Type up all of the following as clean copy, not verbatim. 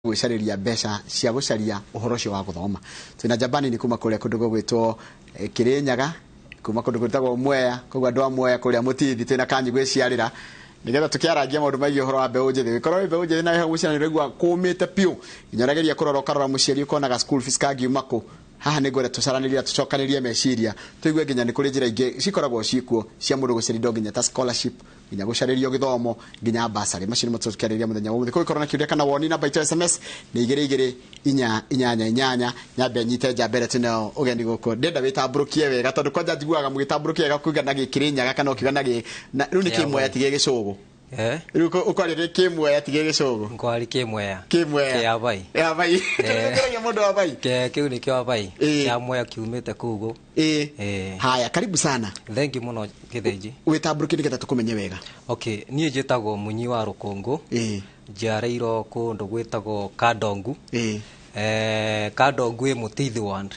Gwĩcarĩria mbeca cia gũcaria ũhoro ũcio wa gũthoma. Twĩna njamba nini kuma kũrĩa kũndũ gũgwĩtwo Kĩrĩnyaga, kuma kũndũ gwĩtagwo Mwea. Koguo andũ a Mwea kũrĩa Mũtithi, twĩna kanyi gwĩciarĩra nĩgetha tũkĩarangia maũndũ megiĩ ũhoro wa mbeũ njĩthĩ. Gĩkorwo wĩ mbeũ njĩthĩ na wĩho mũciĩ na nĩũraigua kũmĩte biũ, nginya ũrageria kũrora, ũkarora mũciari, ũkonaga school fees kangiuma kũ. Haha nĩ ngwenda tũcaranĩrie na tũcokanĩrie meciria, tũigue nginya nĩ kũrĩ njĩra ingĩ cikoragwo ciĩkuo cia mũndũ gũcaria indo, nginya ta scholarship, nginya gũcarĩrio gĩthomo, nginya bursary. Macio nĩmo tũkĩarĩria mũthenya wa ũmũthĩ. Kũngĩkorwo na kĩũria kana woni, namba itũ ya SMS nĩ 22488. Nyambe nyite njamba ĩrĩa twĩnayo ũgeni gũkũ. Ndĩrenda wĩtambũrũkie wega, tondũ kwanja njiguaga mũgĩtambũrũkia wega kuga na gĩkĩrĩnyaga kana ũkiuga na gĩ na rĩu nĩ kĩmwea, ti gĩgĩcũgũ. Eh? Rĩu ũkwaria gĩkĩmwea, ti gĩgĩcũgũ. Nkwari kĩmwea. Kĩmwea. Kĩa bai. Ya bai. Tũrĩkĩragia mũndũ wa bai. Kĩu nĩkĩo abai. Ĩĩ. Kĩa mwea kiumĩte kũu gũ. Ĩĩ. Haya, karibu sana. Thank you mũno, Gĩthĩnji. Wĩtambũrũkie nĩgetha tũkũmenye wega. Okay, niĩ njĩtagwo Mũnyi wa Rũkũngũ. Njiarĩirwo kũndũ gwĩtagwo Kandongu. Kandongu ĩ Mũtithi ward.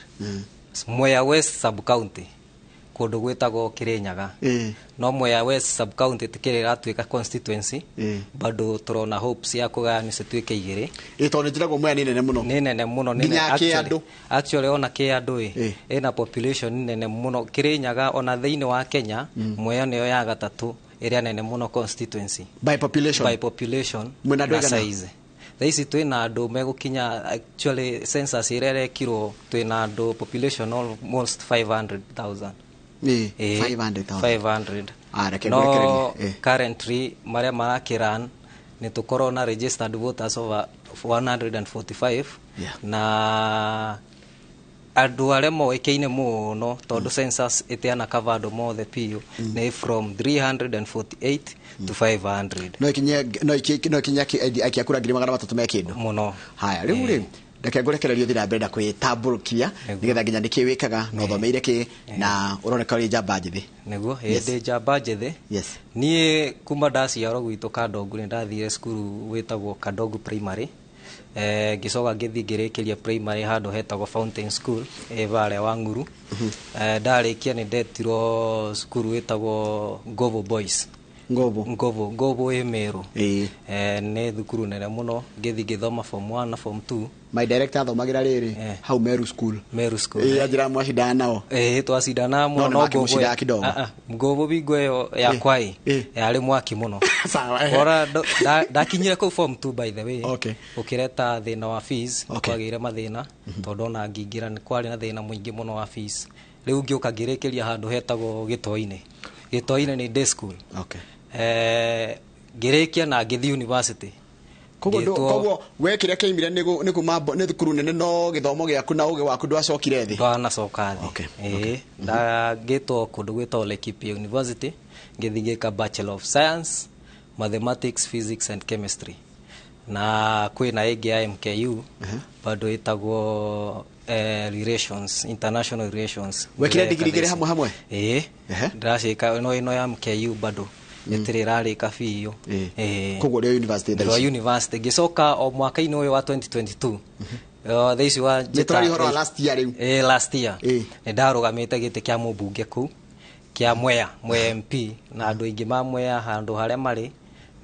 Mwea West sub county. Kũndũ gwĩtagwo Kĩrĩnyaga. No Mwea West sub county tikĩrĩ ĩratuĩka constituency. Bado tũrona hopes ya kũgayania cituĩke igĩrĩ. Ĩĩ, tondũ nĩ njĩragwo Mwea nĩ nene mũno. Nĩ nene mũno, nĩ nginya nene. kĩandũ. Actually ona kĩandũ ĩ ĩna population nene mũno Kĩrĩnyaga, ona thĩinĩ wa Kenya Mwea nĩyo ya gatatũ ĩrĩa nene mũno constituency. By population. By population. Mwĩna andũ na aigana? Size thaa ici twĩna andũ megũkinya, actually census ĩrĩa ĩrekirwo, twĩna andũ population almost 500,000. Ĩĩ, 500,000. 500. Ah, reke no ngũrekererie. Currently marĩa marakĩran nĩ tũkorwo na registered voters over 145 na andũ arĩa moĩkaine mũno, tondũ census ĩtiana cover andũ mothe biũ, nĩ from 348 to 500. No ikinye aikia kura 300,000 me kĩndũ. Mũno. Haya, rĩu rĩ, reke ngũrekererie ũthiĩ na mbere na kwĩtambũrũkia nĩgetha nginya nĩkĩ wĩkaga na ũthomeire kĩ na ũroneka ũrĩ njamba njĩthĩ. Nĩguo, ĩ ndĩ njamba njĩthĩ. Niĩ kuma ndaciarwo gwitũ Kandongu nĩ ndathire cukuru wĩtagwo Kandongu Primary. Ngĩcoka ngĩthiĩ ngĩrĩkĩria primary handũ hetagwo Fountain School ĩ varĩa wa Ng'uru. Ndarĩkia nĩ ndetirwo cukuru wĩtagwo Ngovo Boys. Ngobo. Ngovo, Ngovo ĩ Meru. Ĩĩ. Nĩ thukuru nene mũno, ngĩthiĩ ngĩthoma form 1 na form 2. My director athomagĩra rĩrĩ hau Meru School. Meru School. Ĩĩ, anjĩra mwacindana nao. Ĩĩ, twacindanaga No mũno. nĩ No Ngovo makĩmũcindaga kidogo. Ah, ah, Ngovo bingo ĩyo yakwa ĩ yarĩ mwaki mũno. Sawa, ehe. Ora ndakinyire kũu form 2, by the way. Ũkĩreta thĩna wa fees. Kwagĩire mathĩna tondũ ona ngĩingĩra nĩ kwarĩ na thĩna mũingĩ mũno wa fees. Rĩu ngĩũka ngĩrĩkĩria handũ hetagwo Gĩtoi-inĩ. Gĩtoi-inĩ nĩ day school. Ngĩrĩkia na ngĩthiĩ university. Koguo we kĩrĩa kĩaimire nĩ kuma nĩ thukuru nene, no gĩthomo gĩaku na ũgĩ waku ndwacokire thĩ. Ndwanacoka thĩ. Ĩĩ, ndagĩtwo kũndũ gwĩtagwo Laikipia University, ngĩthiĩ ngĩka Bachelor of Science Mathematics, Physics and Chemistry, na kwĩna ĩngĩ ya MKU bado ĩtagwo relations, international relations. Wekire Ndĩreka degree igĩrĩ thaa ici. hamwe hamwe? Ĩĩ. Ndĩraciĩka, no ĩno ya MKU bado ĩtirĩ ĩrarĩka biũ. Ĩĩ. Koguo ũrĩ o university thaa Ndĩrĩ o ici? university. Ngĩcoka o mwaka-inĩ ũyũ wa 2022, thaa ici wa Nĩ tũraria ũhoro wa last year rĩu. Ĩĩ, last year. Nĩ ndarũgamĩte gĩtĩ kĩa mũmbunge kũu kĩa Mwea, Mwea MP, na andũ aingĩ ma Mwea handũ harĩa marĩ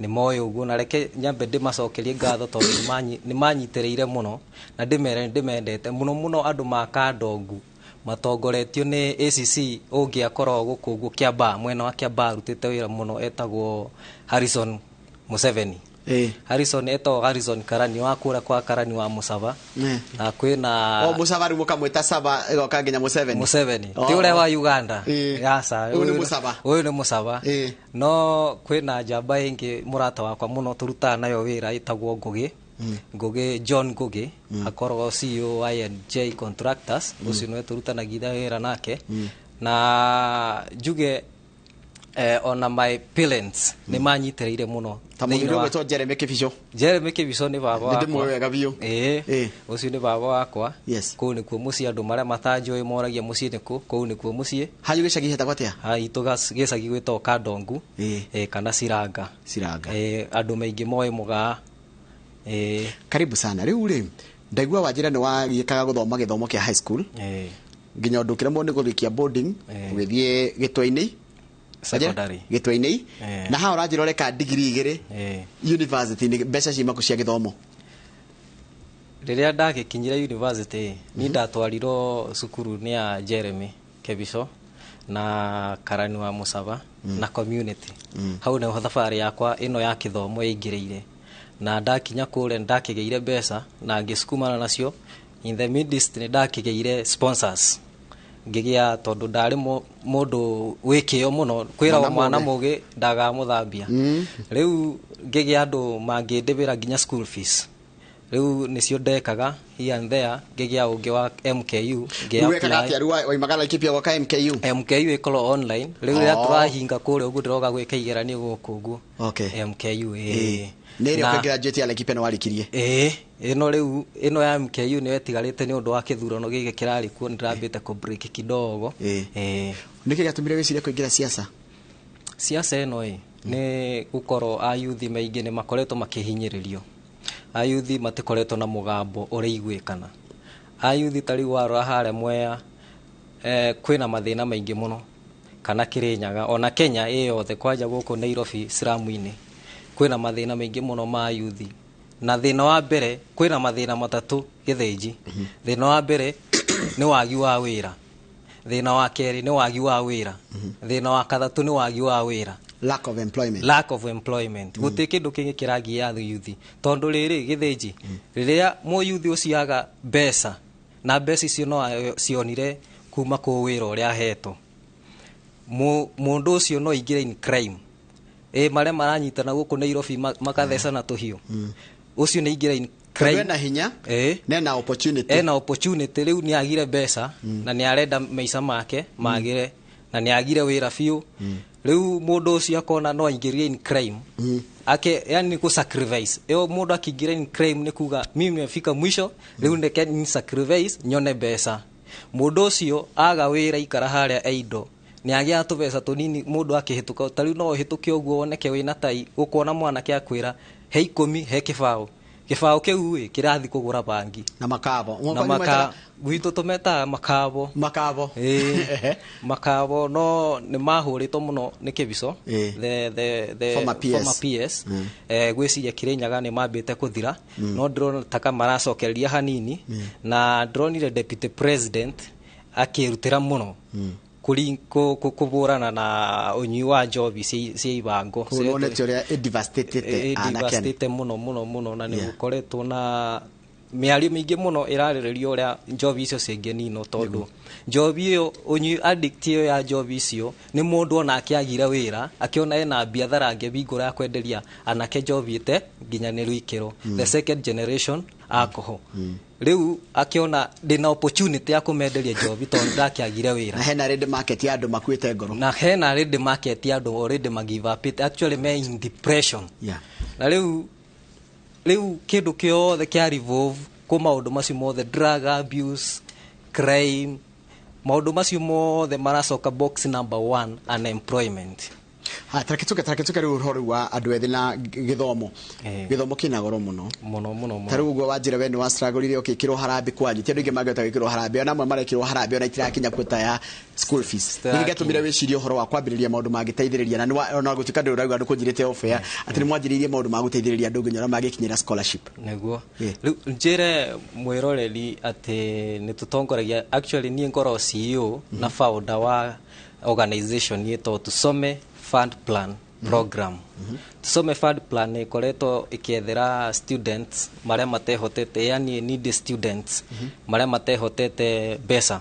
nĩ moĩ ũguo, na reke nyambe ndĩmacokerie ngatho tondũ nĩ manyitĩrĩire mũno, na ndĩmere nĩ ndĩmendete mũno mũno. Andũ ma Kandongu matongoretio nĩ ACC ũngĩ akoragwo gũkũ ũguo Kiambaa, mwena wa Kiambaa, arutĩte wĩra mũno, etagwo Harrison Museveni. Harrison, etagwo Harrison Karani wa kũrĩa kwa Karani wa Musava. Na kwĩna O Musava rĩu mũkamwĩta Sava, ĩgoka nginya Museveni. Museveni. Oh. Ti ũrĩa wa Uganda. Aca. Ũyũ nĩ Musava. Ũyũ nĩ Musava. No kwĩna njamba ĩngĩ, mũrata wakwa mũno, tũrutaga nayo wĩra, ĩtagwo Ngũgĩ, Ngũgĩ John Ngũgĩ, akoragwo CEO wa I&J Contractors. Ũcio nĩwe tũrutanagia wĩra nake, na njuge ona my parents nĩ manyitĩrĩire mũno. Ta Thĩinĩ mũthuri ũgwĩtwo Jeremy Kĩbico. Jeremy Kĩbico nĩ baba Nĩ wakwa. ndĩmũĩ wega biũ. Ĩĩ. Ũcio nĩ baba wakwa. Kũu nĩkuo mũciĩ. Andũ marĩa matanjũĩ moragia mũciĩ nĩkũ, kũu nĩkuo mũciĩ. Hanyu gĩcagi hetagwo atĩa? Haitũ gĩcagi gwĩtagwo Kandongu. Kana Ciranga. Ciranga. Ĩĩ, andũ maingĩ moĩ Mũgaa. Ĩĩ. Karibu sana. Rĩu rĩ, ndaigua wanjĩra nĩ wagĩkaga gũthoma gĩthomo kĩa high school nginya ũndũ ũkĩremwo nĩ gũrĩkia boarding, ũgĩthiĩ Gĩtwe-inĩ Secondary. Gĩtwe-inĩ, na haha ũranjĩra ũreka degree igĩrĩ university. Nĩ mbeca cimaku cia gĩthomo? Rĩrĩa ndagĩkinyire university, ni ndatwarirwo cukuru nĩ ya Jeremy Kebiso na Karani wa Musaba na community. Hau nĩho thabarĩ yakwa ĩno ya kĩthomo ĩingĩrĩire, na ndakinya kũrĩa ndakĩgĩire mbeca na ngĩsukumana nacio. In the midst nĩ ndakĩgĩire sponsors, ngĩgĩa tondũ ndarĩ mũndũ wĩ kĩyo mũno, kwĩragwo Mwana mwana mũgĩ ndagamũthambia. Rĩu ngĩgĩa andũ mangĩndĩbĩra nginya school fees. Rĩu nĩcio ndekaga here and there, ngĩgĩa ũngĩ wa MKU. Rĩu wekaga atĩa? Rĩu waimaga Laikipia gwaka MKU? MKU ĩkorwo online rĩu. Rĩrĩa Oh. tũrahinga kũrĩa ũguo, ndĩroka gwĩka igeranio gũkũ ũguo. Okay. MKU, ĩĩ. Nĩ ĩrĩa ũkĩgraduate ya Laikipia nĩ warĩkirie? Ĩĩ, ĩno rĩu ĩno ya MKU nĩyo ĩtigarĩte nĩ ũndũ wa kĩthurano gĩkĩ kĩrarĩ kuo, nĩndĩrambĩte kũ break kidogo. Ĩĩ. Nĩkĩ gĩatũmire wĩcirie kũingĩra siasa? Siasa ĩno ĩ nĩ gũkorwo ayuthi maingĩ nĩ makoretwo makĩhinyĩrĩrio, ayuthi matikoretwo na mũgambo ũrĩiguĩkana. Ayuthi ta rĩu warora harĩa Mwea, kwĩna mathĩna maingĩ mũno, kana Kĩrĩnyaga, ona Kenya ĩ yothe, kwanja gũkũ Nairobi slum-inĩ kwĩna mathĩna maingĩ mũno ma ayuthi. Na thĩna wa mbere, kwĩna mathĩna matatũ gĩthĩnji. Thĩna wa mbere nĩ wagi wa wĩra, thĩna wa kerĩ nĩ wagi wa wĩra, thĩna wa kathatũ nĩ wagi wa wĩra. Lack of employment. Lack of employment. Gũtirĩ kĩndũ kĩngĩ kĩragia yuthi, tondũ rĩrĩ gĩthĩnji, rĩrĩa mũyuthi ũcio aga mbeca, na mbeca icio no cionire kuma kũ wĩra ũrĩa ahetwo, mũndũ ũcio no aingĩre in crime, ĩ marĩa maranyitana gũkũ Nairobi makathecana tũhiũ, ũcio nĩ aingĩra in Tondũ crime. ena hinya nena opportunity. Ena opportunity. Rĩu nĩ agire mbeca na nĩ arenda maica make magĩre na nĩ agire wĩra biũ. Rĩu mũndũ ũcio akona no aingĩrie in crime ake, yani ku sacrifice ĩyo. Mũndũ akĩingĩra in crime nĩ kuga mimi nimefika mwisho, rĩu ndeke ni sacrifice nyone mbeca. Mũndũ ũcio aga wĩra, ikara harĩa eindo, nĩ agĩa tũbeca tũnini. Mũndũ akĩhĩtũka ta rĩu no ũhĩtũke ũguo woneke wĩna tai, ũkuona mwanake akwĩra he 10, he kĩbaũ, kĩbaũ kĩu ĩ kĩrathiĩ kũgũra bangi. Na makabo. Na maka gwitũ tũmetaga makabo. Makabo. Ĩĩ, makabo no nĩ mahũrĩtwo mũno nĩ Kĩbiso, the Former PS. Former PS. Gwĩciria Kĩrĩnyaga nĩ mambĩte kũthira, no ndĩrona taka maracokereria hanini, na ndĩronire deputy president akĩrutĩra mũno kũbũrana na ũnyui wa njobi cia ibango. Koguo nĩwonete ũrĩa ĩdevastatĩte anake. Devastate mũno mũno mũno, na nĩ gũkoretwo na mĩario mĩingĩ mũno ĩrarĩrĩria ũrĩa njobi icio cingĩninwo, tondũ njobi ĩyo, ũnyui, addict ĩyo ya njobi icio nĩ mũndũ ona akĩagire wĩra, akĩona ena biathara angĩbingũra ya kwenderia anake njobi ĩte nginyanĩru ikĩro, the second generation alcohol. Rĩu akĩona ndĩna opportunity ya kũmenderia njobi tondũ ndakĩagire wĩra. Na hena ready market ya andũ makuĩte ngoro. Na hena ready market ya andũ already magive up it, actually me in depression. Na rĩu kĩndũ kĩothe kĩa revolve kũ maũndũ macio mothe, drug abuse, crime, maũndũ macio mothe maracoka box number one, unemployment. Ha, tarakĩtuke rĩu ũhoro rĩu wa andũ ethĩ na gĩthomo. Gĩthomo kĩna goro mũno. Mũno mũno mũno. Ta rĩu ũguo wanjĩra we nĩ wa struggle ũkĩkĩrwo harambĩ kwanyu, ti andũ aingĩ mangĩhota gwĩkĩrwo harambĩ, ona amwe marekĩrwo harambĩ ona itirakinya quota ya school fees. Citirakinya. Nĩ gĩatũmire wĩcirie ũhoro wa kwambĩrĩria maũndũ mangĩteithĩrĩria, na ona gũtuĩka ndũrĩ ũrauga ndũkũnjĩrĩte off air atĩ nĩ mwanjĩrĩirie maũndũ ma gũteithĩrĩria andũ nginya ũrĩa mangĩkinyĩra scholarship. Nĩguo. Rĩu njĩre mwĩroreri atĩ nĩ tũtongoragia, actually niĩ ngorwo CEO na founder wa organization yĩtagwo Tusome Fund Plan Program. Tusome Fund Plan nĩ ĩkoretwo ĩkĩethera students marĩa matehotete, yani needy students marĩa matehotete, mbeca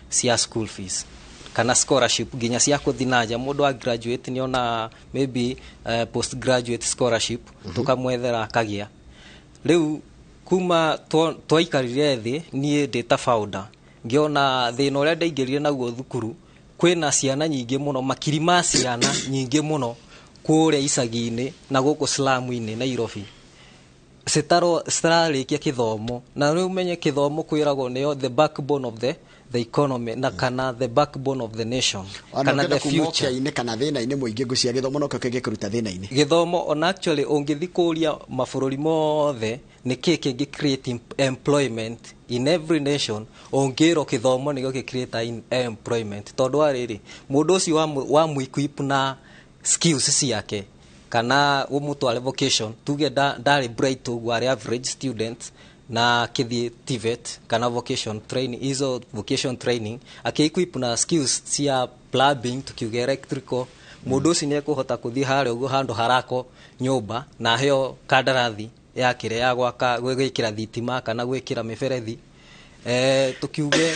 cia school fees kana scholarship nginya cia kũthi na nja. Mũndũ wa graduate nĩ ona maybe postgraduate scholarship, tũkamwethera akagĩa. Rĩu kuma twaikarire thĩ, niĩ ndĩ ta founder, ngĩona thĩna ũrĩa ndaingĩrire naguo thukuru, kwĩna ciana nyingĩ mũno, makiri ma ciana nyingĩ mũno kũrĩa icagi-inĩ na gũkũ slum-inĩ Nairobi citararĩkia kĩthomo. Na rĩu ũmenye kĩthomo kwĩragwo nĩyo the backbone of the economy na kana the backbone of the nation ona kana ũngĩenda the kuma future. ũkĩa-inĩ kana thĩna-inĩ mũingĩ, ngũcia gĩthomo nokĩo kĩngĩkũruta thĩna-inĩ. Gĩthomo ona actually ũngĩthi kũria mabũrũri mothe nĩ kĩ kĩngĩ create employment in every nation, ũngĩrwo kĩthomo nĩkĩo gĩ create employment, tondũ wa rĩrĩ, mũndũ ũcio wa equip na skills ciake kana ũmũtware vocation, tuge ndarĩ bright ũguo, arĩ average student, Na akĩthiĩ TVET kana vocation training, izo vocation training, akĩ-equip na skills cia plumbing, tukiuga electrical, mũndũ ũcio nĩ ekũhota kũthiĩ harĩa ũguo handũ harako nyũmba na aheo kandarathi ya kĩrĩa ya gwaka, gwĩkĩra thitima kana gwĩkĩra mĩberethi. Tukiuge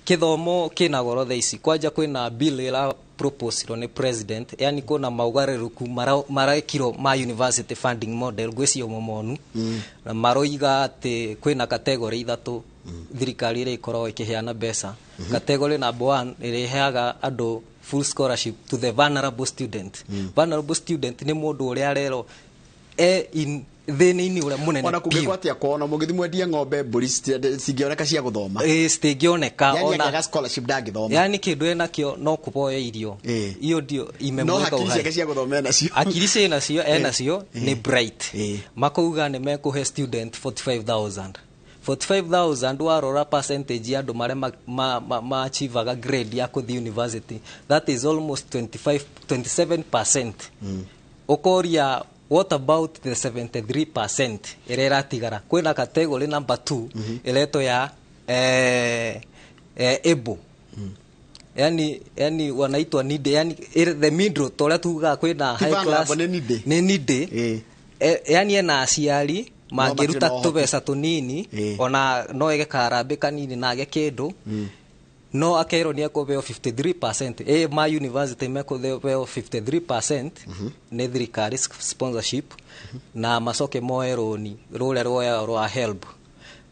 kĩthomo kĩna goro thaa ici. Kwanja kwĩna bill ĩra proposirwo nĩ president, yani kwĩna maugarũrũku marekirwo ma university funding model, ngwĩciria momonu na maroiga atĩ kwĩna category ithatũ thirikari ĩrĩa ĩkoragwo ĩkĩheana mbeca. Category number one ĩrĩa ĩheaga andũ full scholarship to the vulnerable student. Vulnerable student nĩ mũndũ ũrĩa arerwo e in thĩna-inĩ ũrĩa mũnene Ona biũ. Kũngĩkwo atĩa kwao, na mũngĩthiĩ mwendie ng'ombe, mbũri, cingĩoneka cia gũthoma? Ĩ, citingĩoneka. Yani ona angĩaga scholarship ndangĩthoma. Yani kĩndũ enakĩo no kũboya irio. Iyo ndio No imemweka hakiri uhai. ciake cia gũthoma enacio. Akiri ciĩnacio, enacio, nĩ bright. Makauga nĩ mekũhe student 45,000. 45,000, warora percentage ya andũ marĩa ma-achievaga grade ya kũthiĩ university, that is almost 25 27%. Ũkoria, what about the 73% ĩrĩa ĩratigara? Kwĩna category number 2 ĩretwo ya able, yani wanaitwa needy, yani the middle, toria tugaga kwĩna Ti high class. vulnerable, nĩ needy. Nĩ needy. Yani ena aciari mangĩruta matirĩ na ũhoti. Tũbeca tũnini, ona no ege karambĩ kanini na age kĩndũ, no akerwo nĩ ekũheo 53%. Ma university mekũheo 53% nĩ thirikari sponsorship, na macoke moe rũni rũrĩa rwoya rwa HELB.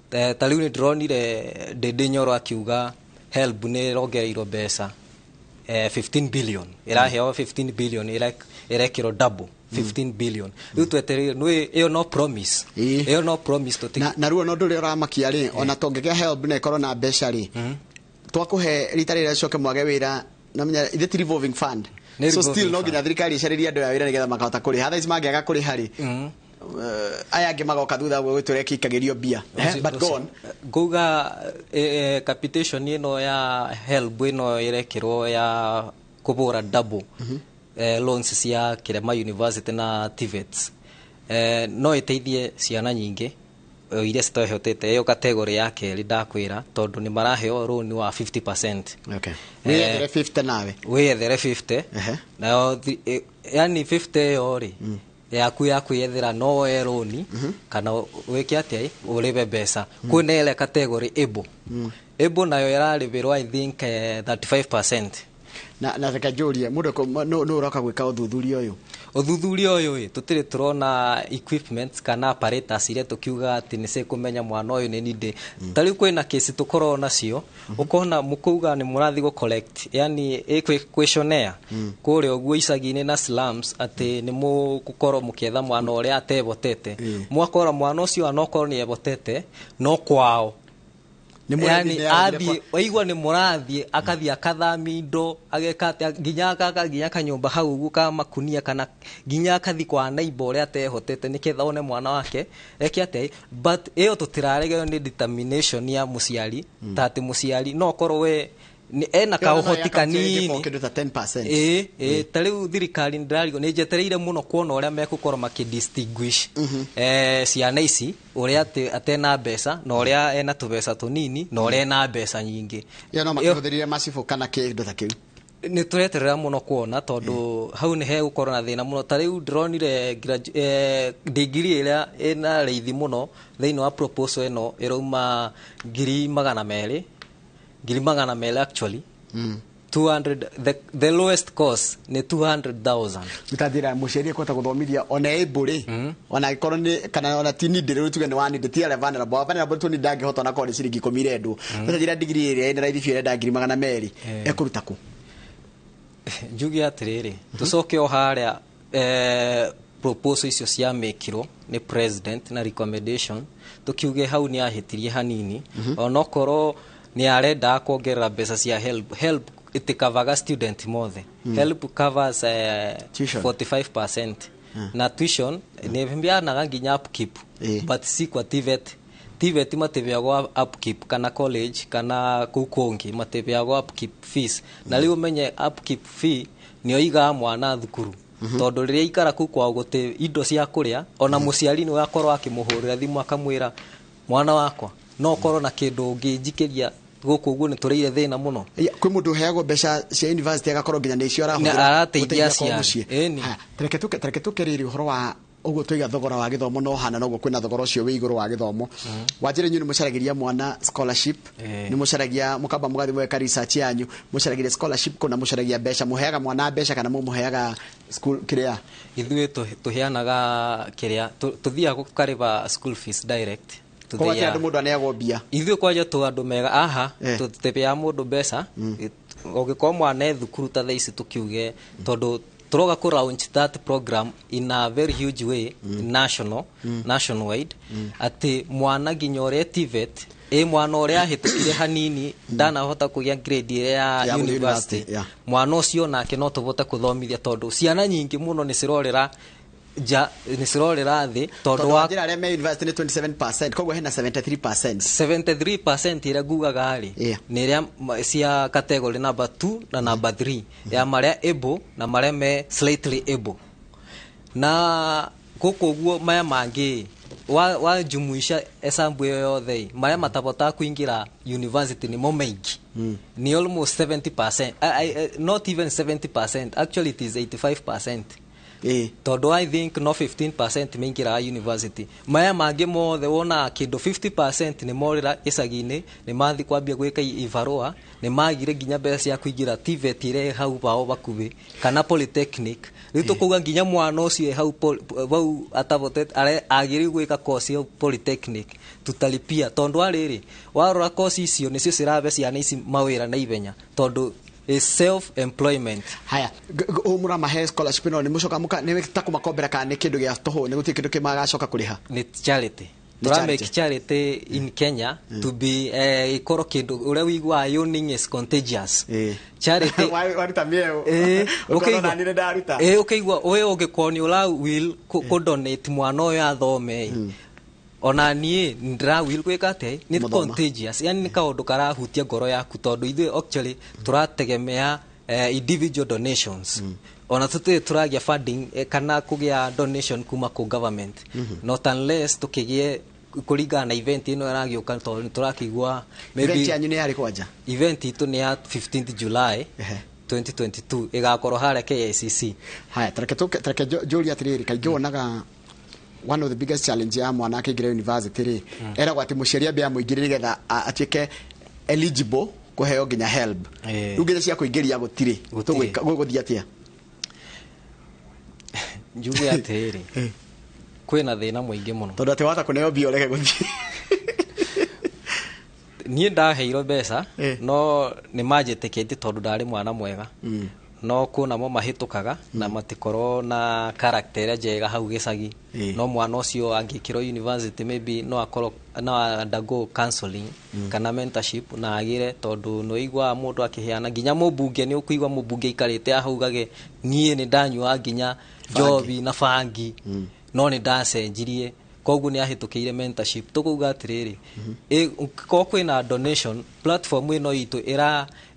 Ta rĩu nĩ ndĩronire Ndĩndĩ Nyoro akiuga HELB nĩ ĩrongereirwo mbeca, 15 billion ĩraheo, 15 billion ĩrekĩrwo double, 15 billion. Rĩu twetereire nĩ ĩyo, no promise. Ĩyo no promise tũti Na ruo no ndũrĩa ũramakia rĩ, ona tũngĩgĩa HELB na ĩkorwo na mbeca rĩ, twakũhe rita rĩrĩa coke mwage wĩra, namenya ithe ti revolving fund. Nĩ So revolving still no fund. nginya thirikari ĩcarĩrie andũ aya wĩra nĩgetha makahota kũrĩha. Thaa ici mangĩaga kũrĩha rĩ, aya angĩ magoka thutha ũguo gwĩtũrĩa kĩikagĩrio mbia. But go on. Ngauga capitation ĩno ya HELB ĩno ĩrekĩrwo ya kũbũra double loans cia Kirema University na TVETs, no ĩteithie ciana nyingĩ, iria citehotete, ĩyo category ya kerĩ ndakwĩra, tondũ nĩ maraheo loan wa 50%. Wĩyethere 50 nawe. Wĩyethere 50. Nayo yani 50 ĩyo rĩ, yaku ya kwĩyethera, no woe rũni kana wĩke atĩa, ũrĩbe mbeca. Kwĩna ĩrĩa category able. Able nayo ĩrarĩbĩrwo, I think, 35%. Na reke njũrie mũndũ nũ ũroka gwĩka ũthuthuria ũyũ? Ũthuthuria ũyũ ĩ, tũtirĩ tũrona equipment kana apparatus iria tũkiuga atĩ nĩ cikũmenya mwana ũyũ nĩ needy. Ta rĩu kwĩna kesi tũkoragwo nacio, ũkona mũkauga nĩ mũrathiĩ gũ collect, yani ĩ questionnaire kũrĩa ũguo icagi-inĩ na slums, atĩ nĩ mũgũkorwo mũkĩetha mwana ũrĩa atebotete. Mwakora mwana ũcio anokorwo nĩ ebotete no kwao Nĩ mũrathi yani nĩ aragire athiĩ waigua nĩ mũrathiĩ, akathiĩ akathamia indo, ageka atĩa, nginya agaka nginya kanyũmba hau ũguo ka makunia, kana nginya akathi kwa neighbor ũrĩa atehotete nĩgetha one mwana wake eke atĩa. But ĩyo tũtirarega, ĩyo nĩ determination ya mũciari, ta atĩ mũciari no okorwo we ena kaũhoti kanini. Kĩndũ ta 10%. Ĩĩ, ta rĩu thirikari ndĩrarigwo, nĩ njetereire mũno kuona ũrĩa mekũkorwo makĩ distinguish ciana ici, ũrĩa atĩ atena mbeca na ũrĩa ena tũbeca tũnini na ũrĩa ena mbeca nyingĩ. Ĩyo no makĩhũthĩrire macibũ kana kĩndũ ta kĩu. Nĩ tũreterera mũno kuona, tondũ hau nĩ hegũkorwo na thĩna mũno. Ta rĩu ndĩronire degree ĩrĩa ĩna raithi mũno thĩinĩ wa proposal ĩno ĩrauma 200,000, 200,000 actually, 200, the lowest cost nĩ 200,000. Ũtanjĩra mũciari ekũhota gũthomithia ona ĩmbũ rĩ, ona angĩkorwo nĩ kana ona ti needy, rĩu tuge nĩ wa needy, ti arĩa vulnerable. Wa vulnerable tu nĩ ndangĩhota, ona korwo nĩ ciringi 10 irendwo. Ũtanjĩra degree ĩrĩa ĩna raithi biũ ĩrenda 200,000, ekũruta kũ? Njuge atĩrĩrĩ, tũcoke o harĩa proposal icio ciamĩkirwo nĩ president na recommendation, tukiuge hau nĩ ahĩtirie hanini, onokorwo nĩ arendaga kuongerera mbeca cia HELB. HELB ĩtikavaga student mothe. HELB covers Tuition. 45% na tuition nĩ mbianaga nginya upkeep. But si kwa TVET. TVET matibeagwo upkeep, kana college kana kũu kũngĩ matibeagwo upkeep fees. Na rĩu ũmenye upkeep fee nĩyo igaga mwana thukuru, tondũ rĩrĩa ikara kũu kwao gũtĩ indo cia kũrĩa, ona mũciari nĩwe akorwo akĩmũhũrĩra thimũ akamwĩra Mwana wakwa no ũkorwo na kĩndũ ũngĩnjikĩria gũkũ ũguo nĩ tũrĩire thĩna mũno. Kwĩ mũndũ ũheagwo mbeca cia university agakorwo nginya nĩ icio arahũthĩra arateithia gũteithia kwao aciari. mũciĩ. Ĩni. Haya, tareke tũke rĩrĩ ũhoro wa ũguo tũiga thogora wa gĩthomo no hana noguo kwĩna thogora ũcio wĩ igũrũ wa gĩthomo. Wanjĩra inyuĩ nĩ mũcaragĩria mwana scholarship, nĩ mũcaragia mũkamba mũgathiĩ mũgeka research yanyu, mũcaragĩria scholarship kũna mũcaragia mbeca, mũheaga mwana mbeca kana mũmũheaga school kĩrĩa? Ithuĩ tũheanaga kĩrĩa tũthiaga gũkarĩba school fees direct. Koguo atĩ andũ mũndũ aneagwo mbia. Ithuĩ kwanja tũ andũ mega aha. Tũtĩbĩaga mũndũ mbeca. Ũngĩkorwo mwana e thukuru ta thaa ici tũkiuge tondũ tũroga kũ launch that program in a very huge way, national, nationwide, atĩ mwana nginya ũrĩa TVET ĩ mwana ũrĩa ahĩtũkire hanini ndanahota kũgĩa grade ĩrĩa ya ya gũthiĩ university, university, yeah. Mwana ũcio nake no tũvote kũthomithia tondũ ciana nyingĩ mũno nĩ cirorĩra nja, nĩ cirorĩra thĩ tondũ tondũ wa wanjĩra arĩa me university nĩ 27%, koguo hena 73%. 73% ĩrĩa ngugaga rĩ nĩ ĩrĩa cia category number 2 na number 3 ya marĩa able na marĩa me slightly able na gũkũ ũguo maya mangĩ wa jumuisha esambu ĩyo yothe ĩ, marĩa matabotaga kũingĩra university nĩmo maingĩ, nĩ almost 70%, not even 70%, actually it is 85%, tondũ I think no 15% maingĩraga university. Maya mangĩ mothe wonaga kĩndũ 50% nĩ morĩra icagi-inĩ, nĩ mathi kwambia gwĩka ibarũa, nĩ magire nginya mbeca cia kũingĩra TVET ĩrĩa ĩ hau hao hakuhĩ kana polytechnic. Rĩu tũkauga nginya mwana ũcio ĩ hau hau atavotete agĩrĩirwo gwĩka course ya polytechnic tutalipia tondũ arĩrĩ warora course icio nĩcio cirabe ciana ici mawĩra na ihenya tondũ is self employment. Haya, ũũ mũramahe scholarship ĩno nĩ mũcoka mũka nĩ ta kũmakombera kana nĩ kĩndũ gĩa tũhũ, nĩ gũtirĩ kĩndũ kĩmagacoka kũrĩha? Nĩ charity. Nĩ Tũra make charity. Charity in Kenya to be ikorwo kĩndũ ũrĩa wĩiguaga yawning is contagious. Charity. Waruta mĩeũ ũkona nani nĩ ndaruta. Ũkĩigua we ũngĩkorwo nĩ ũra will kũ donate mwana ũyũ athome, ona niĩ ndĩra will gwĩka atĩa, nĩ Mũthoma. contagious, yani nĩ kaũndũ karahutia ngoro yaku tondũ ithuĩ actually tũrategemea individual donations, ona tũtirĩ tũragĩa funding kana kũgĩa donation kuma kũ government, not unless tũkĩgĩe kũringana na event ĩno ĩragĩũka tondũ nĩ tũrakĩigua maybe. Event yanyu nĩ yarĩ kwanja? Event itũ nĩ ya 15th July 2022, ĩgakorwo harĩa KICC. Haya, tareke njũrie atĩrĩrĩ, kaingĩ wonaga one of the biggest challenge ya mwana akĩingĩra university rĩ, eragwo atĩ mũciari ambe amũingĩrie nĩgetha atuĩke eligible kũheo nginya HELB. Rĩu nginya cia kũingĩria gũtirĩ. Gũtirĩ. Gũgũthiĩ atĩa? Njuge atĩrĩrĩ, kwĩna thĩna mũingĩ mũno. Tondũ atĩ wahota kũneo mbia ũrege gũthiĩ. Niĩ ndaheirwo mbeca no nĩ manjĩtĩkĩtie tondũ ndarĩ mwana mwega, no kũna mo mahĩtũkaga na matikorwo na character ĩrĩa njega hau gĩcagi. No mwana ũcio angĩkĩrwo university maybe no akorwo no undergo counseling kana mentorship na agĩre tondũ nĩ ũiguaga mũndũ akĩheana nginya mũmbunge, nĩ ũkũigua mũmbunge aikarĩte ahaugage niĩ nĩ ndanyuaga nginya njobi na bangi no nĩ ndacenjirie, koguo nĩ ahĩtũkĩire mentorship. Tũkauga atĩrĩrĩ, korwo kwĩna donation platform ĩno itũ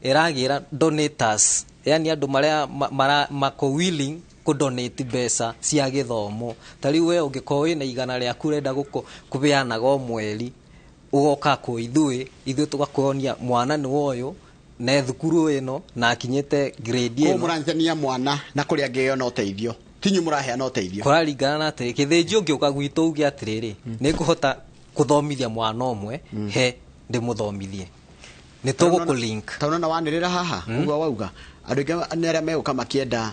ĩragĩra donators, yani andũ marĩa mako willing kũ donate mbeca cia gĩthomo. Ta rĩu we ũngĩkorwo wĩna 100 rĩaku ũrenda kũbeanaga o mweri, ũgoka kwĩ ithuĩ, ithuĩ tũgakuonia mwana nĩ woyũ na thukuru ĩno na akinyĩte grade Koguo ĩno. Mũranyitania mwana na kũrĩa angĩona ũteithio, tinyu mũraheana ũteithio? Kũraringana na atĩrĩ, kĩthĩnji ũngĩũka gwitũ uge atĩrĩrĩ, nĩ ngũhota kũthomithia mwana ũmwe, he ndĩmũthomithie, nĩ tũgũkũ link. Ta ũnona wanĩrĩra haha ũguo wauga andũ aingĩ nĩ arĩa megũka makĩenda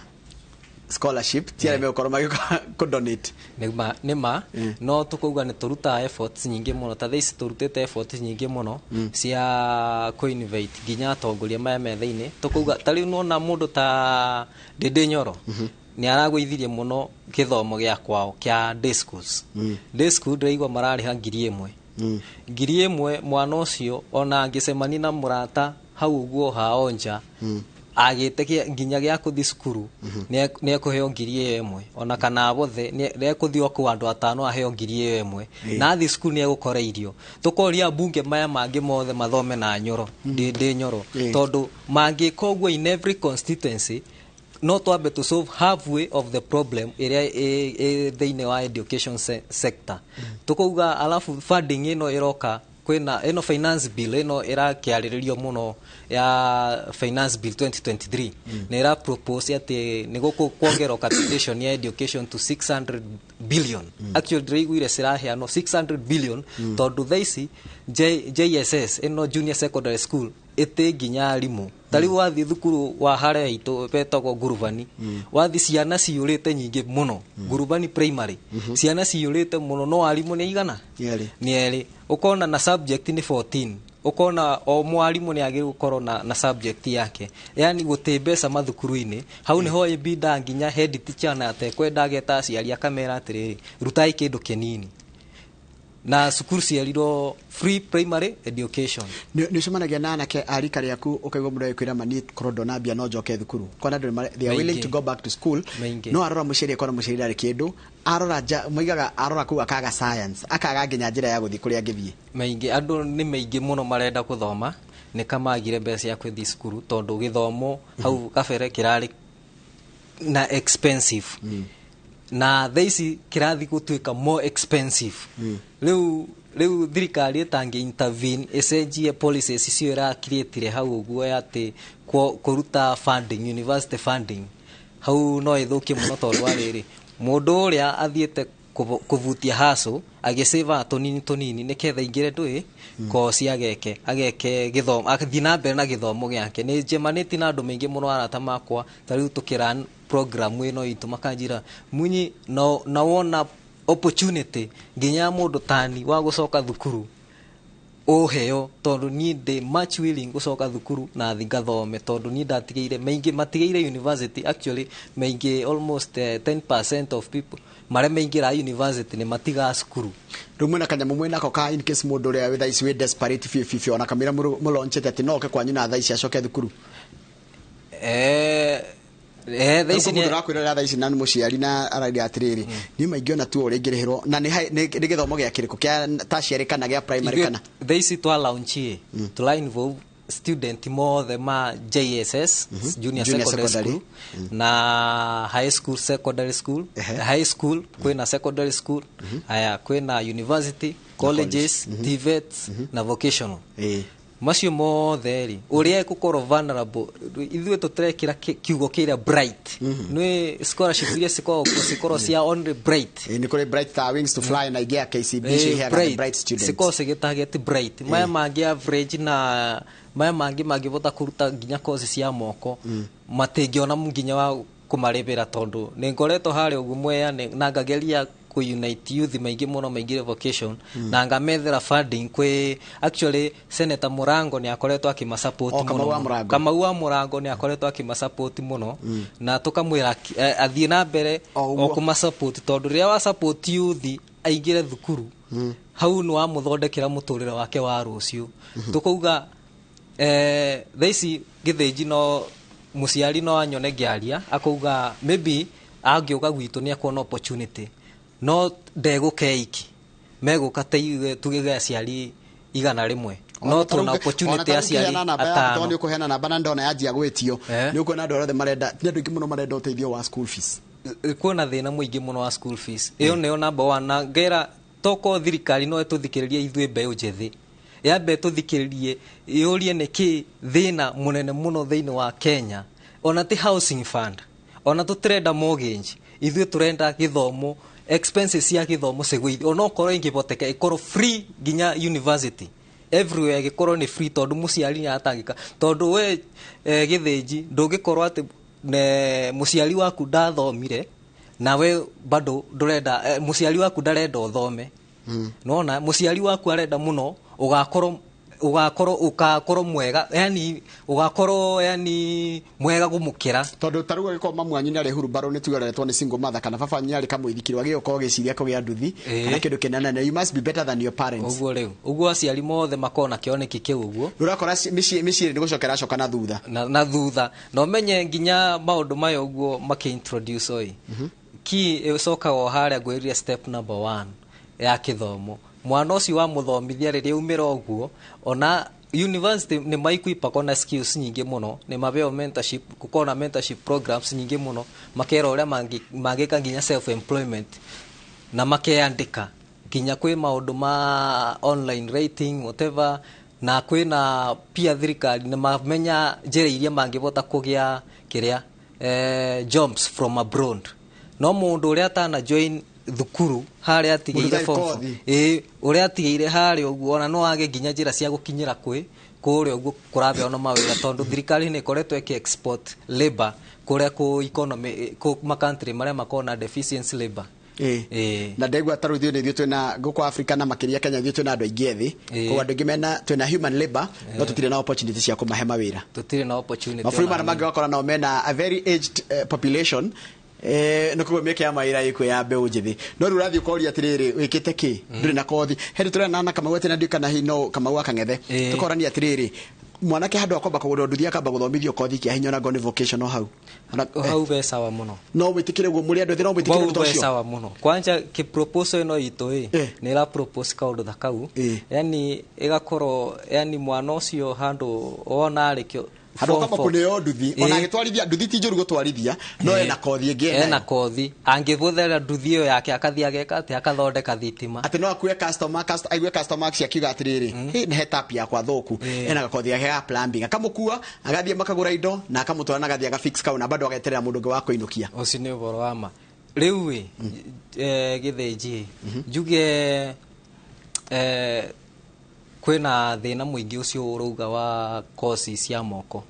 scholarship, ti arĩa megũkorwo magĩũka kũ donate. Nĩ ma no tũkauga nĩ tũrutaga efforts nyingĩ mũno. Ta thaa ici tũrutĩte efforts nyingĩ mũno cia kũ-invite nginya atongoria maya me thĩinĩ. Tũkauga ta rĩu nona mũndũ ta Ndĩndĩ Nyoro nĩ aragũithirie mũno gĩthomo gĩa kwao kĩa day schools. Day school ndĩraigua mararĩha 1000, 1000. Mwana ũcio ona angĩcemania na mũrata hau ũguo hao nja agĩte nginya gĩa kũthi cukuru nĩ ekũheo 1000, ona kana bothe nĩ ekũthiĩ o kũu andũ atano aheo 1000 na athi cukuru nĩ egũkora irio. Tũkoria mbunge maya mangĩ mothe mathome na Nyoro, Ndĩndĩ Nyoro, tondũ mangĩka ũguo in every constituency. No twambe to solve halfway of the problem ĩrĩa ĩ thĩinĩ wa education sector. Tukauga alafu funding ĩno ĩroka, kwĩna ĩno finance bill ĩno ĩrakĩarĩrĩrio mũno ya Finance Bill 2023, nĩ ĩra propose atĩ nĩ gũkũ kuongererwo capitation ya education to 600 billion. Actually ndĩraiguire ciraheanwo 600 billion, tondũ thaa ici JSS ĩno, junior secondary school, ĩtĩ nginya arimũ. Ta rĩu wathiĩ thukuru wa harĩa itũ betagwo Ngurubani, wathiĩ ciana ciyũrĩte nyingĩ mũno. Ngurubani Primary ciana ciyũrĩte mũno, no arimũ nĩ igana? Nĩ erĩ. Nĩ erĩ. Ũkona na subject nĩ 14, ũkona o mwarimũ nĩ agĩrĩirwo gũkorwo na subject yake, yani gũtĩ mbeca mathukuru-inĩ. Hau nĩho ĩbindaga nginya head teacher na atekwenda ageta aciari akamera atĩrĩrĩ, rutai kĩndũ kĩnini, na cukuru cierirwo free primary education. Nĩ ũcemanagia na anake a rika rĩaku ũkaigua mũndũ agĩkwĩra, "Mani korwo ndona mbia no njoke thukuru"? Kona andũ they are Maingĩ. willing to go back to school. Maingĩ. No arora mũciari, akona mũciari ndarĩ kĩndũ, arora nja moigaga arora kũu akaga science, akaga nginya njĩra ya gũthiĩ kũrĩa angĩthiĩ. Maingĩ, andũ nĩ maingĩ mũno marenda gũthoma, nĩ kamagire mbeca cia gũthiĩ cukuru, tondũ gĩthomo hau kabere kĩrarĩ na expensive, na thaa ici kĩrathiĩ gũtuĩka more expensive. Rĩu thirikari ĩtangĩ intervene ĩcenjie policies icio ĩrakirĩtire hau ũguo ya atĩ kũruta funding, university funding, hau no ĩthũkie mũno, tondũ wa rĩrĩ, mũndũ ũrĩa athiĩte kũvutia haco agĩcĩvaga tũnini tũnini nĩketha ingĩre ndũĩ koci, ageke gĩthomo, athiĩ na mbere na gĩthomo gĩake. Nĩ njemanĩtie na andũ maingĩ mũno, arata makwa, ta rĩu tũkĩran program ĩno itũ, makanjĩra, "Munyi, na wona opportunity nginya mũndũ tani wa gũcoka thukuru ũheo, tondũ niĩ ndĩ much willing gũcoka thukuru na thi ngathome, tondũ niĩ ndatigĩire maingĩ matigĩire university." Actually maingĩ, almost 10% of people marĩa maingĩra university nĩ matigaga cukuru. Rĩu mwĩna kanyamũ mwĩnako ka in case mũndũ ũrĩa wĩ thaa ici wĩ desperate biũ biũ biũ, ona kamĩra mũlaunchĩte atĩ no oke kwanyu na thaa ici acoke thukuru? Thaa ici mũndũ ũrakwĩrora thaa ici na nĩ mũciari na araria atĩrĩrĩ, niĩ maingĩona tu ũrĩa ingĩrĩhĩrwo, na nĩ gĩthomo gĩa kĩrĩkũ, kĩa tertiary kana gĩa primary kana? Thaa ici twa launch ĩ tũra involve student mothe ma JSS, junior Junior secondary secondary. school, na high school, secondary school, high school, kwĩna secondary school, aya kwĩna university, colleges, TVETs na vocational. Macio mothe rĩ, ũrĩa ĩgũkorwo vulnerable, ithuĩ tũtĩrekĩra kiugo kĩrĩa bright, nĩ scholarship iria cikoragwo kuo cikorwo cia only bright. Nĩ kũrĩ bright ta Wings to Fly na ingĩ ya KCB, icio iheanaga the bright students. Cikorwo cigĩtarget bright, maya mangĩ average na maya mangĩ mangĩbota kũruta nginya koci cia moko matingĩona nginya wa kũmarĩbĩra, tondũ nĩ ngoretwo harĩa ũguo Mwea na ngageria kũ-unite youth maingĩ mũno maingĩre vocation, na ngamethera funding kwĩ, actually Senator Murango nĩ akoretwo akĩmasupport Oh, Kamau mũno. wa Mũrango. Kamau wa Mũrango nĩ akoretwo akĩmasupport mũno, na tũkamwĩra athiĩ na mbere O ũguo. o kũmasupport, tondũ rĩrĩa wa support youth aingĩre thukuru, hau nĩ wamũthondekera mũtũrĩre wake wa rũciũ. Tũkauga thaa ici gĩthĩnji no mũciari no anyone ngĩaria akauga maybe angĩũka gwitũ nĩ akuona opportunity, no ndegũka iki, megũka ta ithuĩ tugĩge aciari 100, no tuna opportunity ya aciari namba tondũ atano. Nĩ ũkũheana namba na ndona yanjia gwĩtio. Nĩ ũkuona andũ othe marenda, nĩ andũ aingĩ mũno marenda ũteithio wa school fees. Kwĩna thĩna mũingĩ mũno wa school fees, ĩyo nĩyo number one, na ngera toko thirikari no ĩtũthikĩrĩrie ithuĩ mbeũ njĩthĩ, yambe ĩtũthikĩrĩrie yũrie nĩkĩ thĩna mũnene mũno thĩinĩ wa Kenya. Ona ti housing fund, ona tũtirenda mortgage, ithuĩ tũrenda gĩthomo, expenses cia gĩthomo cigũithio, onokorwo ingĩhoteka ĩkorwo free nginya university, everywhere gĩkorwo nĩ free, tondũ mũciari nĩ aratangĩka, tondũ we gĩthĩnji ndũngĩkorwo atĩ mũciari waku ndathomire nawe bado ndũrenda, mũciari waku ndarenda ũthome. Nona mũciari waku arenda mũno ũgakorwo mwega, yani ũgakorwo yani mwega gũmũkĩra. Tondũ ta rĩu angĩkorwo mamu wanyu nĩ arĩ hurumbarũ, nĩ tuge areretwo nĩ single mother, kana baba wanyu arĩ kamũithikiri, wagĩrĩirwo gũkorwo ũgĩciria kũgĩa nduthi kana kĩndũ kĩnene. You must be better than your parents. Ũguo rĩu ũguo aciari mothe makorwo na kĩoneki kĩu ũguo. Ũrakora mĩciĩ nĩ gũcokera acoka na thutha. Na thutha na ũmenye nginya maũndũ maya ũguo makĩ-introduce oi ki ĩcokaga o harĩa ngwĩrire, step number one ya kĩthomo. Mwana ũcio wamũthomithia rĩrĩa aumĩra ũguo, ona university nĩ maikuipagwo na skills nyingĩ mũno, nĩ mabeo mentorship, gũkorwo na mentorship programs nyingĩ mũno, makera ũrĩa mangĩka nginya self employment na makeyandĩka nginya kwĩ maũndũ ma online rating, whatever, na kwĩna pia thirikari nĩ mamenya njĩra iria mangĩbota kũgĩa kĩrĩa jobs from abroad. No mũndũ ũrĩa atana join thukuru harĩa atigĩire Mũndũ form ũtarĩ four, kothi. Ĩĩ, ũrĩa atigĩire harĩa ũguo, ona no age nginya njĩra cia gũkinyĩra kwĩ kũrĩa ũguo kũrabeanwo mawĩra, tondũ thirikari nĩ ĩkoretwo ĩkĩ export labor kũrĩa kũ economy, kũ ma country marĩa makoragwo na deficiency labor. Ĩĩ. Na ndegwa ta rĩu ithuĩ nĩ ithuĩ twĩna gũkũ Africa na makĩria Kenya, ithuĩ twĩna andũ aingĩ ethĩ. Ĩĩ. Koguo andũ aingĩ mena, twĩna human labor, no tũtirĩ na opportunity cia kũmahe mawĩra. Tũtirĩ na opportunity Mabũrũri ona marĩa mangĩ wakora nao mena a very aged population, nĩ koguo mĩeke ya mawĩra ĩkuo ya mbeũ njĩthĩ. No rĩu ũrathiĩ ũkoria atĩrĩrĩ, wĩkĩte kĩ, ndũrĩ na kothi. Hĩndĩ tũrĩa na Kamau atĩ na ndiũ kana hihi no Kamau akang'ethe, tũkorania atĩrĩrĩ, mwanake handũ akwamba kũgũrwo nduthi akamba gũthomithio kothi kĩa hinya, ona ngorwo nĩ vocational hau. Hau be sawa mũno. No wĩtĩkĩre ũguo mũrĩ andũ ethĩ, no mwĩtĩkĩre Bau ũndũ ta be ũcio? Sawa mũno. Kwanja kĩ proposal ĩno itũ ĩ, nĩ ĩra propose kaũndũ ta kau. Yani ĩgakorwo, yani mwana ũcio handũ wona arĩkio Handũ form akamba four. kũneo nduthi, ona agĩtwarithia nduthi ti njũru gũtwarithia, no ena kothi ĩngĩ ena enayo. Kothi angĩbũthĩra nduthi ĩyo yake akathiĩ ageka atĩ akathondeka thitima. Atĩ no akue customer, aigue customer akiuga atĩrĩrĩ, "Hey, nĩ he tap yakwa thũku." Ena gakothi gake ga plumbing, akamũkua agathiĩ makagũra indo na akamũtwara na agathiĩ agafix kau, na bado ageterera mũndũ ũngĩ wa kũinũkia. Ũcio nĩ ũhoro wa ma. Rĩu ĩ, gĩthĩnji njuge, kwĩna thĩna mũingĩ ũcio ũrauga wa koci cia moko.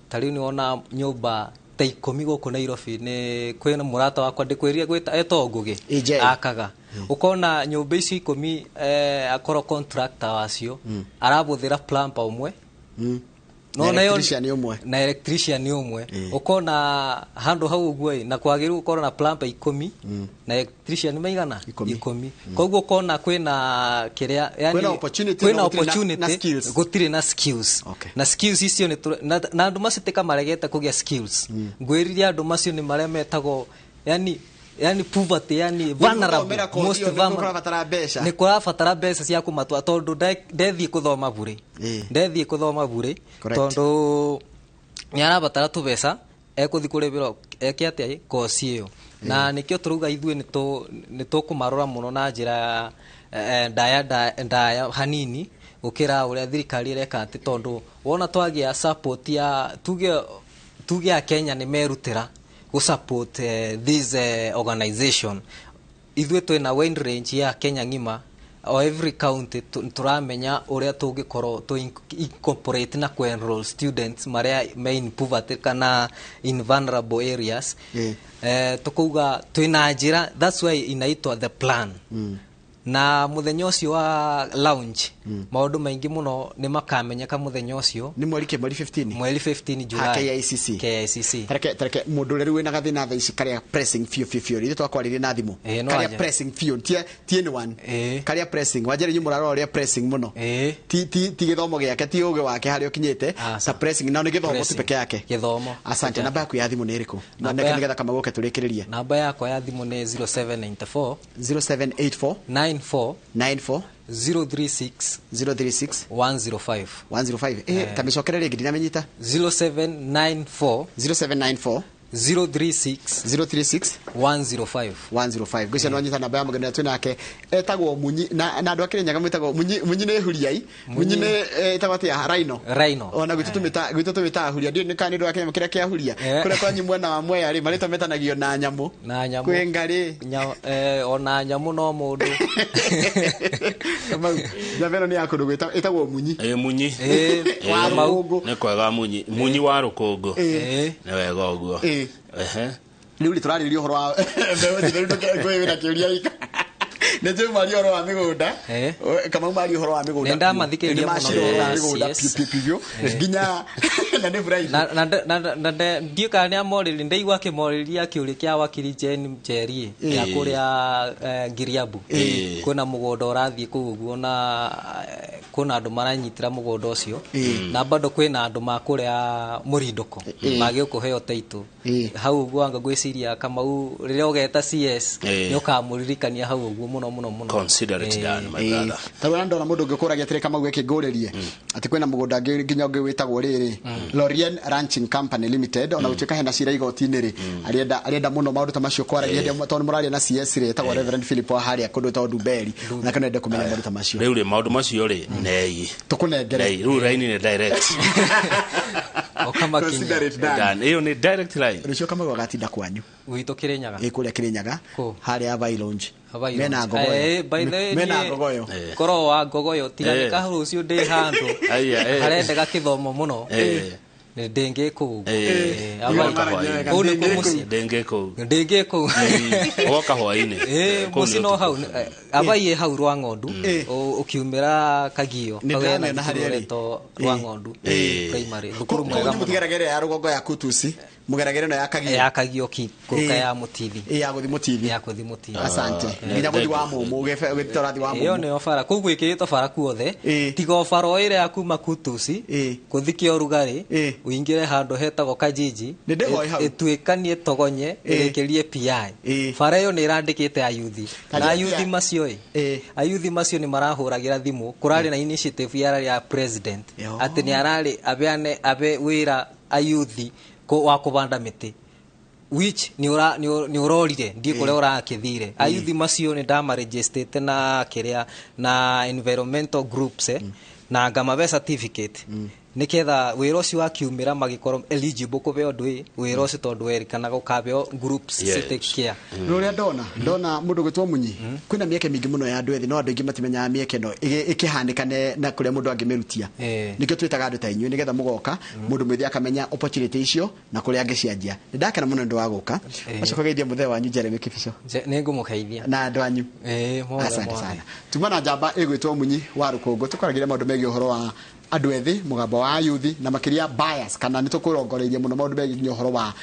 Ta rĩu nĩwona nyũmba ta 10 gũkũ Nairobi, nĩ kwĩna mũrata wakwa ndĩkwĩrire gwĩta etwo Ngũgĩ. AJ. Akaga ũkona nyũmba icio 10, akorwo contractor wacio arabũthĩra plumber ũmwe. Na electrician ũmwe. Na electrician ũmwe. Ũkona handũ hau ũguo ĩ, na kwagĩrĩirwo gũkorwo na plumber 10 na electrician maigana? 10. 10. Koguo ũkona kwĩna kĩrĩa, yani Kwĩna opportunity, kwĩna no gũtirĩ opportunity, na skills. Gũtirĩ na skills. Na skills icio nĩ na andũ macio tika maregete kũgĩa skills. Ngwĩririe andũ macio nĩ marĩa metagwo yani poverty, yani vulnerable, gũthomera kothi most ĩyo nĩ vulnerable. kũrabatara mbeca. Nĩ kũrabatara mbeca cia kũmatua, tondũ ndethiĩ kũthoma bure. Ndethiĩ kũthoma bure, tondũ nĩ arabatara tũbeca ekũthiĩ kũrĩbĩrwo eke atĩa koci ĩyo. Na nĩkĩo tũrauga ithuĩ nĩ tũkũmarora mũno na njĩra ndaya, ndaya hanini gũkĩra ũrĩa thirikari ĩreka, atĩ tondũ wona twagĩa support ya tuge a Kenya nĩ merutĩra gũ support this organization, ithuĩ twĩna wide range ya Kenya ng'ima, o every county tũramenya ũrĩa tũngĩkorwo tũ incorporate na kũ enroll students marĩa me in poverty kana in vulnerable areas. Tukauga twĩna njĩra, that's why inaitwa the plan. Na mũthenya ũcio wa launch, maũndũ maingĩ mũno nĩ makamenyeka mũthenya ũcio. Nĩ mweri kĩ? Mweri 15? Mweri 15 July. Ha KICC. KICC. Tareke mũndũ ũrĩa rĩu wĩna gathĩna thaa ici karĩa pressing biũ biũ biũ, ithuĩ twakwarĩrie na thimũ, Ĩĩ, no karĩa anja. pressing biũ, ti anyone, karĩa pressing wanjĩra inyuĩ mũrarora ũrĩa pressing mũno, ti gĩthomo gĩake, ti ũgĩ wake harĩa ũkinyĩte, Aca. ta pressing na nĩ gĩthomo tu Pressing. peke yake. Gĩthomo. Asante. Namba yaku ya thimũ nĩ ĩrĩkũ? Namba Nĩgetha kama gũke tũrĩkĩrĩrie. Namba yakwa ya thimũ nĩ 0794 0784 94 94 036 036 105. 105. Ta mĩcokere rĩngĩ, ndinamenyita. 0794 0794 036 036 105. 105. Ngwĩciria nĩ wanyita namba ya mũgeni ũrĩa twĩ nake etagwo Munyi, na andũ a Kĩrĩnyaga mwĩtagwo Munyi. Munyi nĩ huriai, Munyi nĩ ĩtagwo atĩa, Rhino. Rhino. Ona gwitũ tũmĩta, gwitũ tũmĩtaga huria. Ndiũĩ nĩ kana nĩ ũndũ wa kĩnyamũ kĩrĩa kĩa huria. Kũrĩa kwanyu mwena wa Mwea rĩ, marĩtwa metanagio na nyamũ? Na nyamũ. Kwĩ ngarĩ. Ona nyamũ no mũndũ. Kamau, njamba ĩno nĩ ya kũndũ ĩtagwo Munyi. Ĩ, Munyi. Wa Kamau. rũkũngũ. Nĩ kwega, Munyi, Munyi wa rũkũngũ. Nĩ wega ũguo. Ehe. Rĩu rĩ, tũrarĩrĩria ũhoro wa mbeũ njĩthĩ. Rĩu ngwĩ kĩũria gĩka nĩ njũĩ mwaria ũhoro wa mĩgũnda. Kamau maria ũhoro wa mĩgũnda. Nĩ ndamathikĩrĩria Nĩ mũno macira ũhoro wa na mĩgũnda CS. piũ piũ piũ nginya na nĩ Friday. Na ndiũ kana nĩ amorĩria, ndaigua akĩmorĩria kĩũria kĩa wakiri Jane Njeri ya kũrĩa Ngiriabu, kwĩna mũgũnda ũrathiĩ kũu ũguo na Kwĩna andũ maranyitĩra mũgũnda ũcio na bado kwĩna andũ ma kũrĩa mũrindũko magĩũkũheo taitũ hau ũguo anga ngwĩciria Kamau rĩrĩa ũgeta CS nĩ ũkamũririkania hau ũguo mũno mũno mũno. Consider it done, my brother. Tarĩu ndona mũndũ ũngĩ ũkũragia atĩrĩ Kamau gĩkĩ ngũrĩrie atĩ kwĩna mũgũnda ũngĩ nginya ũngĩ wĩtagwo rĩrĩ Lorien Ranching Company Limited, ona gũtuĩka hena cira igoti-inĩ rĩ, arĩenda mũno maũndũ ta macio kwaragia hĩndĩ ĩrĩa tondũ mũraria na CS rĩ, etagwo Reverend Philip wa harĩa kũndũ gwĩtagwo Ndumberi, onake no ende kũmenya maũndũ ta macio. Rĩu rĩ, maũndũ macio rĩ, nei. Tũkũnengere. Nei rĩu raini nĩ direct. Ũkamakinyia. Consider it done. Done. Ĩyo nĩ direct line. Rũciũ Kamau agatinda kwanyu. Gwitũ Kĩrĩnyaga. Ĩ kũrĩa Kĩrĩnyaga. Kũ? Harĩa Vai Lounge. Hawaii Mena Lounge. ngogoyo. By the way, Mena niĩ ngogoyo. Korwo wa ngogoyo tiga nĩ rũciũ ndĩ handũ Aya, harendeka kĩthomo mũno nĩ ndĩngĩ kũu. Ũgoka hwaĩ-inĩ. Kũu nĩkuo mũciĩ. Ndĩngĩ kũu. Ndĩngĩ kũu. Ũgoka hwaĩ-inĩ. Kũu mũciĩ nĩ no ũtukũ. hau abai hau rwa ng'ondu ũkiumĩra Kagio Nĩ hau hena ndĩramĩona thukuru harĩa ĩrĩ. ũretwo rwa ng'ondu primary, thukuru Kũu mwega nĩ mũno. mũtigeragere ya rũgongo ya Kutusi, mũgeragere ĩno ya Kagio. Ya Kagio ki kũruka ya Mũtithi. Ĩ ya gũthiĩ Mũtithi. Ya kũthi Mũtithi. Asante. Nginya gũthiĩ wa mũmũ ũgĩthiĩ ũrathiĩ wa Ĩyo mũmũ. nĩyo bara kũu gwĩkĩrĩtwo bara kuothe tiga o bara o ĩrĩa ya kuma Kutusi kũthi kĩa ũrugarĩ ũingĩre handũ hetagwo Kajiji. Nĩ ndĩhoe hau. Ĩtuĩkanie Togonye ĩrĩkĩrie PI. Bara ĩyo nĩ ĩrandĩkĩte ayuthi na Kajiji ayuthi macio ĩ ayuthi macio nĩ marahũragĩra thimũ. Kũrarĩ na initiative yararĩ ya president atĩ nĩ ararĩ abeane abe wĩra ayuthi wa kũbanda mĩtĩ, which nĩ ũrorire ndiĩ kũrĩa ũrakĩthire. Ayuthi macio nĩ ndamaregistĩte na kĩrĩa na environmental groups na ngamabe certificate nĩgetha wĩra ũcio wakiumĩra magĩkorwo eligible kũbeo ũndũ ĩ wĩra ũcio tondũ werĩkanaga ũkabeo groups city care. Rũrĩa ndona mũndũ gwĩtwo Munyi, kwĩna mĩeke mĩingĩ mũno ya andũ ethĩ, no andũ aingĩ matimenyaga mĩeke ĩno ĩkĩhanĩkane na kũrĩa mũndũ angĩmĩrutia. Nĩkĩo twĩtaga andũ ta inyuĩ nĩgetha mũgoka mũndũ mwĩthĩ akamenya opportunity icio na kũrĩa angĩcianjia. Nĩ ndakena mũno nĩ ũndũ wa gũka. Ũcoka geithia mũthee wanyu Jeremy Kibicho. Nĩ ngũmũgeithia. Na andũ anyu. Mothe, Asante mothe. sana. Tuma na njamba ĩgwĩtwo Munyi wa Rũkũngũ, tũkwaragĩria maũndũ megiĩ ũhoro wa andũ ethĩ, mũgambo wa yuthi, na makĩria bias kana nĩ tũkũrongoreirie mũno maũndũ megiĩ nginya ũhoro wa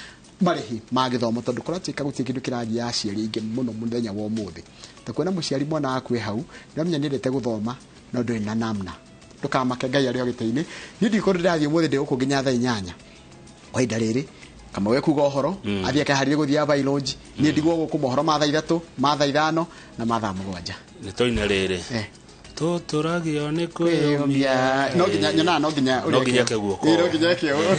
marĩhi ma gĩthomo, tondũ kũratuĩka gũtirĩ kĩndũ kĩragia aciari aingĩ mũno mũthenya wa ũmũthĩ ta kuona mũciari mwana waku wĩ hau nĩamenya nĩendete gũthoma no ndũrĩ na namna. Ndũkamake, Ngai arĩ o gĩtĩ-inĩ. Niĩ ndikorwo ndĩrathiĩ ũmũthĩ, ndĩ gũkũ nginya thaa 8 kwa ihinda rĩrĩ. Kamau ekuga ũhoro athiĩ akeharĩrie gũthiĩ Abai Lounge. Niĩ ndigwo gũkũ mohoro ma thaa 3, ma thaa 5 na ma thaa 7. Nĩ tũine rĩrĩ tũtũragio nĩ kwĩyũmia. No nginya nyonaga no nginya No nginya eke guoko. Ĩĩ, no nginya eke ũguo.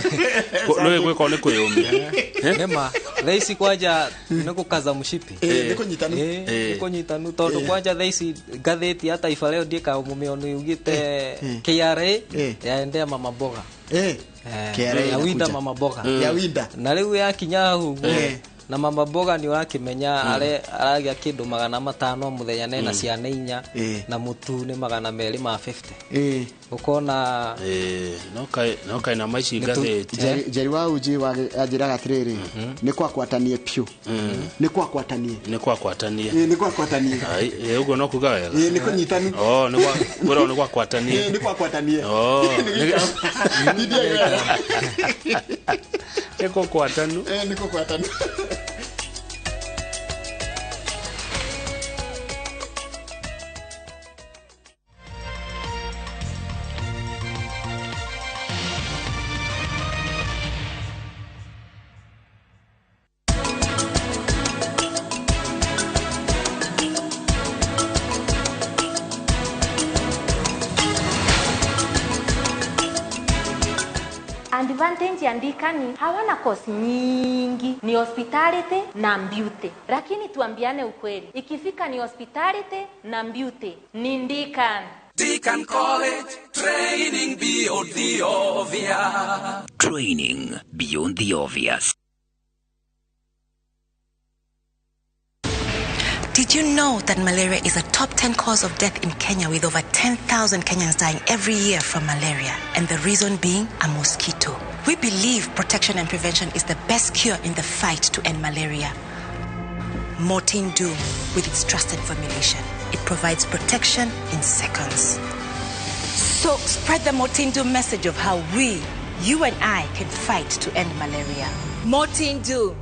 Nĩ gwĩko nĩ kwĩyũmia. Nĩma thaa ici kwanja nĩ gũkaza mũcipi. Ĩĩ, nĩ kũnyitanu. Nĩ kũnyitanu tondũ kwanja thaa ici ngathĩti ya Taifa Leo ndiĩkaga mũmĩonu yugĩte KRA yaendea mama mboga. KRA ya winda inakuja. Mama mboga. Ya winda. Na rĩu yakinya hau ũguo na mama mboga nĩ ũrakĩmenya aragĩa kĩndũ 500 mũthenya nena ciana 4 na mũtu nĩ 250, ũkona. No kaĩ na maici ngathĩti. Njeri wa uji anjĩraga atĩrĩrĩ, nĩ kwakwatanie piũ, nĩ kwakwatanie. Nĩ kwakwatanie. Ĩĩ, nĩ kwakwatanie. Ai, ũguo no kuga wega. Ĩĩ, nĩ kũnyitanu. Oh, nĩ kwa kwĩrwo nĩ kwakwatanie. Ĩĩ, nĩ kwakwatanie. Oh, nĩ kũkwatanu. Ĩĩ, nĩ kũkwatanu. Advantage ya Ndikani hawana course nyingi, ni hospitality na beauty. Lakini tuambiane ukweli, ikifika ni hospitality na beauty ni Ndikan. Deacon College, training beyond the obvious. Training beyond the obvious. Did you know that malaria is a top 10 cause of death in Kenya, with over 10,000 Kenyans dying every year from malaria? And the reason being a mosquito. We believe protection and prevention is the best cure in the fight to end malaria. Mortein Doom, with its trusted formulation, it provides protection in seconds. So spread the Mortein Doom message of how we, you and I, can fight to end malaria. Mortein Doom.